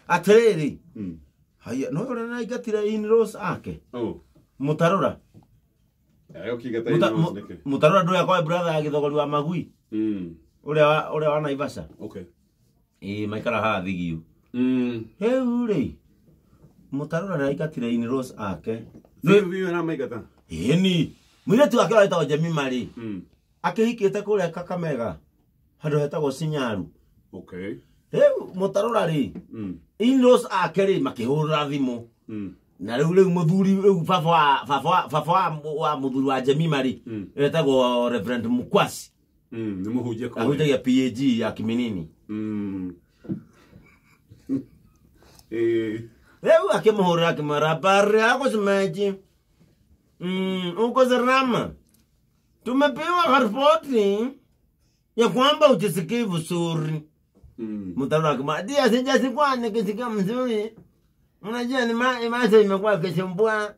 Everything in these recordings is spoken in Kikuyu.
Atĩrĩrĩ. Haya, no ũrĩa nĩaingatire in-laws ake. Oh. Mũtarũra. Agũkĩingata in-laws nĩkĩ? Mũtarũra ndũrĩa kwa brother ya Gĩthogori wa Magui. Ũrĩa wa Naivasha. Okay. Ĩĩ maikara haha Thigio. Rĩu rĩ, Mũtarũra nĩaingatire in-laws ake. Biũ biũ aramaingata. Ĩni. Mũirĩtu wake ũrĩa wĩtagwo Jemima rĩ. Akĩhikĩte kũrĩa Kakamega. Handũ hetagwo Sinyaru. Okay. Rĩu Mũtarũra rĩ, in-laws ake rĩ makĩhũrĩra thimũ. Na rĩu mũthuri rĩu baba wa mũthuri wa Jemima rĩ, etagwo Reverend Mukwasi. Nĩ mũhunjia kũrĩa. Ahunjagia PAG ya Kiminini. Rĩu akĩmũhũrĩra akĩmwĩra habari yako shemeji. Uko salama? Tumepewa ripoti ya kwamba hujisikii vizuri. Mtarura akimwambia, ndio sijasikia nikisikia mzuri. Unajua ni macho imekuwa ikisumbua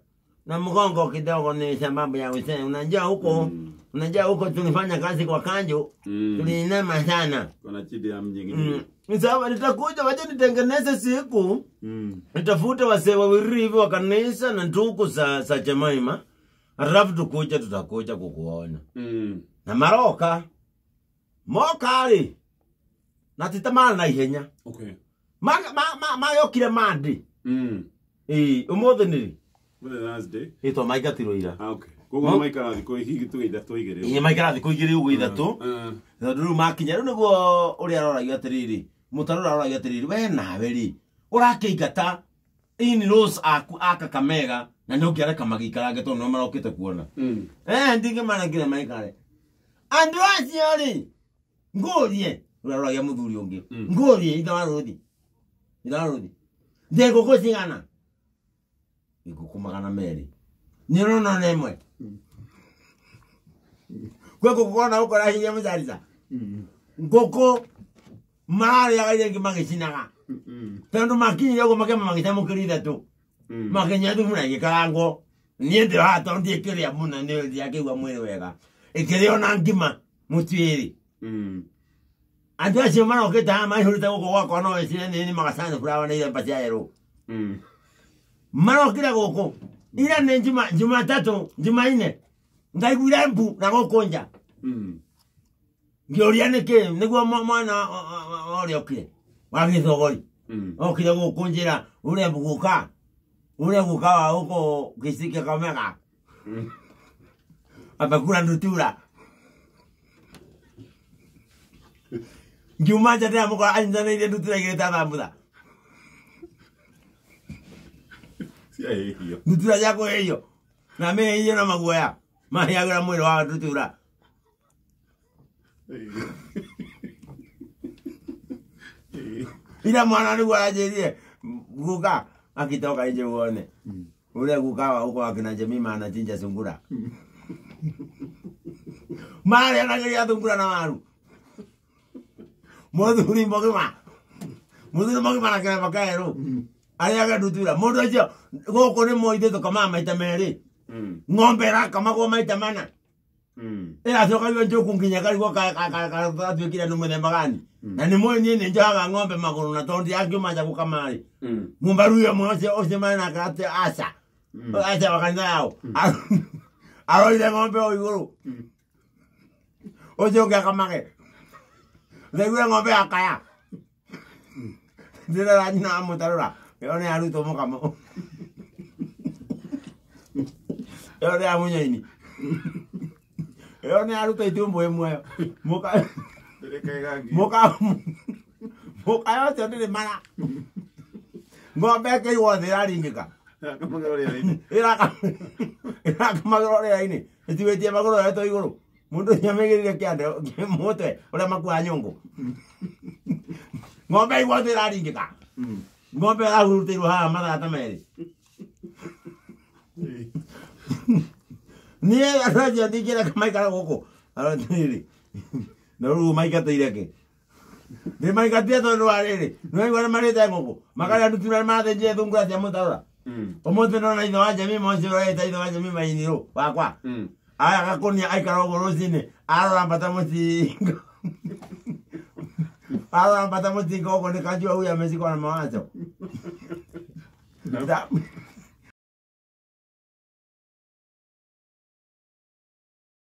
na mgongo kidogo ni sababu ya uzee. Unajua huko, unajua huko tulifanya kazi kwa kanjo, tuliinama sana. Kuna chidi ya mnyingi. Sawa, nitakuja wacha nitengeneze siku. Nitafute wasee wawili hivi wa kanisa na ndugu za Jemima. Alafu tukuja tutakuja kukuona. Na maroka. Moka rĩ. Na ti ta marĩ na ihenya. Okay. Mayokire Monday. Ĩĩ, ũmũthĩ nĩ rĩ? Mũthĩ Thursday. Ĩĩ, to maingatirwo ira. Ah, okay. Koguo maikara thikũ hihi tũgĩ ithatũ igĩrĩ. Ĩĩ, maikara thikũ igĩrĩ ũguo ithatũ. Tondũ rĩu makinya, rĩu nĩguo ũrĩa aroragia atĩrĩrĩ, mũtarũra aroragia atĩrĩrĩ, we nawe rĩ, ũrakĩingata in-laws aku a Kakamega na nĩ ũngĩareka magĩikarange tondũ nĩo marokĩte kuona. Ndingĩmarekire maikare. Andũ acio rĩ, ngũrie, ũrĩa aroragia mũthuri ũngĩ, ngũrie ithe wa Rũthi. Ithe wa Rũthi. Ndĩ ngũkũ cigana? Ngũkũ 200. Nĩ ũrona ona ĩmwe? Kwĩ ngũkũ ona ũkora hinya mũcarica? Ngũkũ mararĩaga iria ingĩ magĩcinaga. Tondũ makinyire ũguo makĩamba magĩcamũkĩria ithatũ. Makĩnyua thubu na igĩkarangwo. Niĩ ndĩ haha tondũ ndiĩkĩrĩa mũno, nĩ ndiakĩigua mwĩrĩ wega. Ĩkĩrĩo na ngima mũtu ĩrĩ. Andũ acio marokĩte haha maihũrĩte gũkũ gwakwa no wĩcirie nĩ nĩmaga sunflower na iremba cia yerũ. Marokire gũkũ. Ira nĩ Jumatatũ, Jumanne. Ndaiguire mbu na gũkũ nja. Ngĩũria nĩkĩ, nĩguo mwana ũrĩa okire wa Gĩthogori. Okire gũkũ njĩra ũrĩa guka, ũrĩa guka wa gũkũ Kisii Kakamega. Amekula ndutura. Ngiuma nja ndĩramũkora anyitanĩire ndutura igĩrĩ ta thambutha. Ciahĩhio. Ndutura cia kũhĩhio. Na mĩhĩhio na maguoya. Mahĩagĩra mwĩrĩ wa ndutura. Ira mwana nĩguo aranjĩrire, guka akitoka nje uone. Ule guka wa huko akina Jemima anachinja sungura. Mara anageria thungura na waru. Mũthuri mũgima. Mũthuri mũgima na kĩremba kerũ. Arĩaga ndutura. Mũndũ ũcio gũkũ nĩ mũithe tũkamaga maita merĩ. Ng'ombe ĩrakamagwo maita mana. Ĩracokagio njũkũ nginya karigwo gatuĩkire nĩ mũthemba gani. Na nĩ mũĩ niĩ nĩ njohaga ng'ombe magũrũ na tondũ ndiangiuma nja gũkama rĩ. Mũmbaru ũyũ ũmwe ũcio marĩ nake atĩ aca. Aca wa kanitha yao. Aroire ng'ombe o igũrũ. Ũcio ũngĩ akamage. Ndaiguire ng'ombe yakaya. Ndĩrera nyina wa mũtarũra. Ĩyo nĩ arutwo mũkamo. Ĩyo nĩ ya mũnyoini. Ĩyo nĩ arutwo itumbũ ĩmwe. Mũkayo ũcio ndĩrĩ mara. Ng'ombe ĩkĩigwo thĩ ĩraringĩka. Ĩrakamagĩrwo rĩera-inĩ. Ĩtiwĩtie magũrũ yoetwo igũrũ. Mũndũ ũcio amĩigĩrĩire kĩande mũtwe ũrĩa makuaga nyũngũ. Ng'ombe ĩigwo thĩ ĩraringĩka. Ng'ombe ĩrahurutĩirwo haha mathaa ta merĩ. Niĩ andũ acio ndingĩreka maikare gũkũ. Arotĩrĩrĩ. Na rĩu maingatĩire kĩ? Ndĩmaingatire tondũ wa rĩrĩ, nĩwaigua nĩ marĩte ngũkũ. Makarĩa ndutura nĩmathĩnjire thungura cia mũtarũra. Ũmũthĩ ndona ithe wa Jemima ũcio ũreta ithe wa Jemima inirũ wakwa. Aya gakũnia aikara ũguo rũcinĩ, arora mbata mũcinga. Arora mbata mũcinga ũguo nĩ kanjua huyu ameshikwa na mawazo.